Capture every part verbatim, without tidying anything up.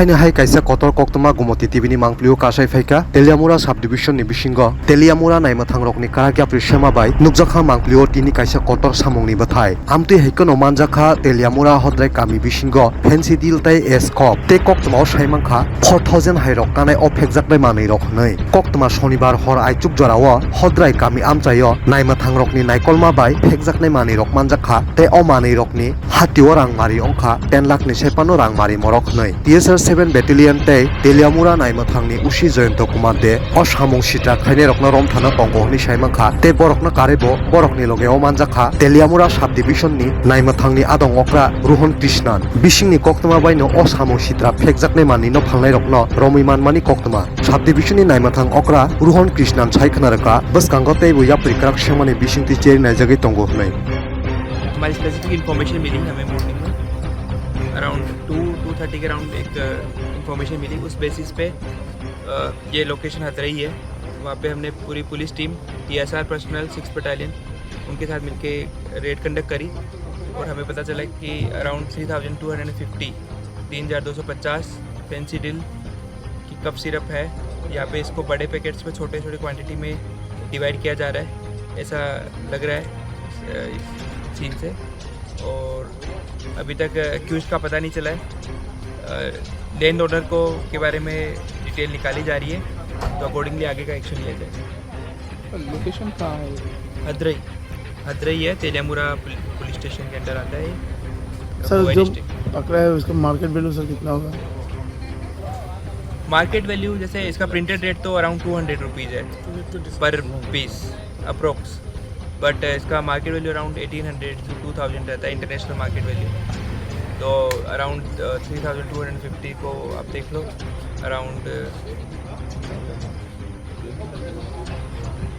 Haino hai kaisa kotor koktwma Gumoti T V ni mangpili o kasai phaikha Teliamura subdivision ni bisingo Teliamura naimwthang rokni karak yapri sema bai nukjakha mangpili o tini kaisa kotor samung ni bwthai. Amtwi hai kheno manjakha Teliamura Hodrai kami bisingo Fancy Deal tei Eskop tei koktwma o sai mankha four thousand hai rok kanai o phekjaknai manwi rok hwnwi. Koktwma Shonibar hor aichuk jora o Hodrai kami amchai o naimwthang rokni naikolma bai phekjaknai manwi rok manjakha tei o manwi rokni hatio rang mari wngkha ten lakh ni sai phano rang mari morok hwnwi. T S R seven Battalion tei Teliamura naimwthangni O C Jayanta Kumar De o samung sitra khainairokno romthana tongo hwnwi sai mankha tei borokno karwibo borokni loge o manjakha Teliamura subdivision ni naimwthangni adong okra Rohan Krishnan. Bisingni koktwma baino o samung sitra phekjaknai manwino phalnairokno romwi manmani koktwma. Subdivision ni naimwthang okra Rohan Krishnan sai khna rwkha bwskango teibo yapri kwrak semani bisingtwi cheri naijagwi tongo hwnwi. हमारी specific information मिली हमें मॉर्निंग में around two, to thirty के अराउंड एक इन्फॉर्मेशन मिली। उस बेसिस पे अ, ये लोकेशन हथरई है। वहाँ पे हमने पूरी police team, TSR personal, six battalion, उनके साथ मिलके रेड कंडक्ट करी और हमें पता चला कि around three thousand two hundred fifty, तीन हज़ार दो सौ पचास फैंसी डील की कफ सिरप है। यहाँ पे इसको बड़े पैकेट्स में छोटे छोटे क्वांटिटी में डिवाइड किया जा रहा है, ऐसा लग रहा है, अ, इस सीन से। और अभी तक एक्यूज का पता नहीं चला है। लैंड ओनर को के बारे में डिटेल निकाली जा रही है, तो अकॉर्डिंगली आगे का एक्शन लिया जाएगा। लोकेशन कहाँ है? हदरई, हदरई है, तेलियामुरा पुल-, पुलिस स्टेशन के अंडर आता है। सर, जो पकड़ा है, उसका मार्केट वैल्यू, सर, कितना होगा? मार्केट वैल्यू, जैसे इसका प्रिंटेड रेट तो अराउंड टू हंड्रेड रुपीज़ है, पर पीस अप्रोक्स। बट इसका market value around eighteen hundred to two thousand रहता है, इंटरनेशनल मार्केट वैल्यू। तो around three thousand two hundred fifty को आप देख लो, अराउंड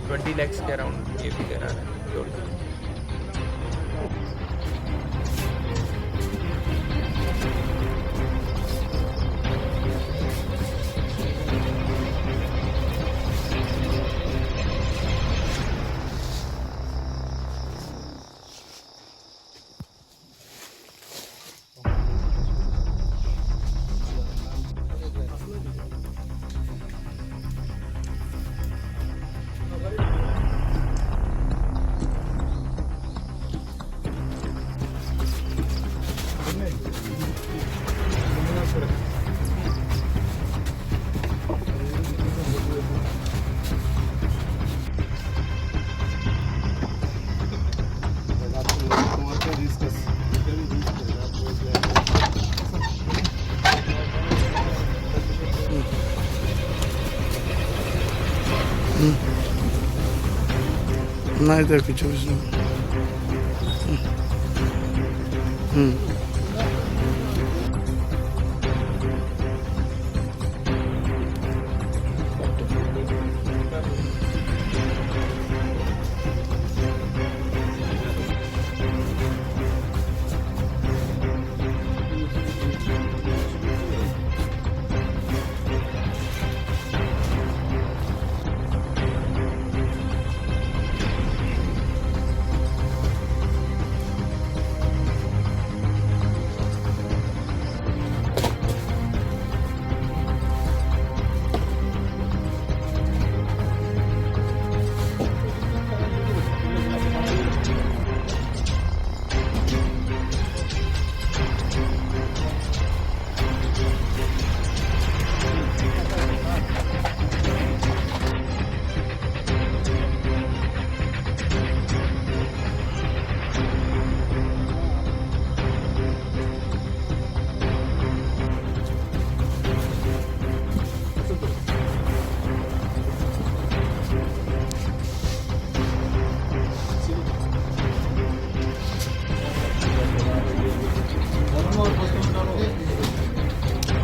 ट्वेंटी लैक्स के अराउंड ये फिगर आ रहा है टोटल। Hmm. Hmm. Neither কিছু কিছু। Hmm. Hmm.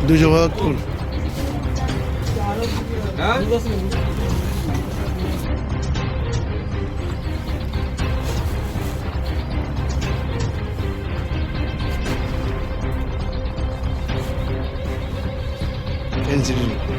দুইশো বাহাত্তর। Pencil.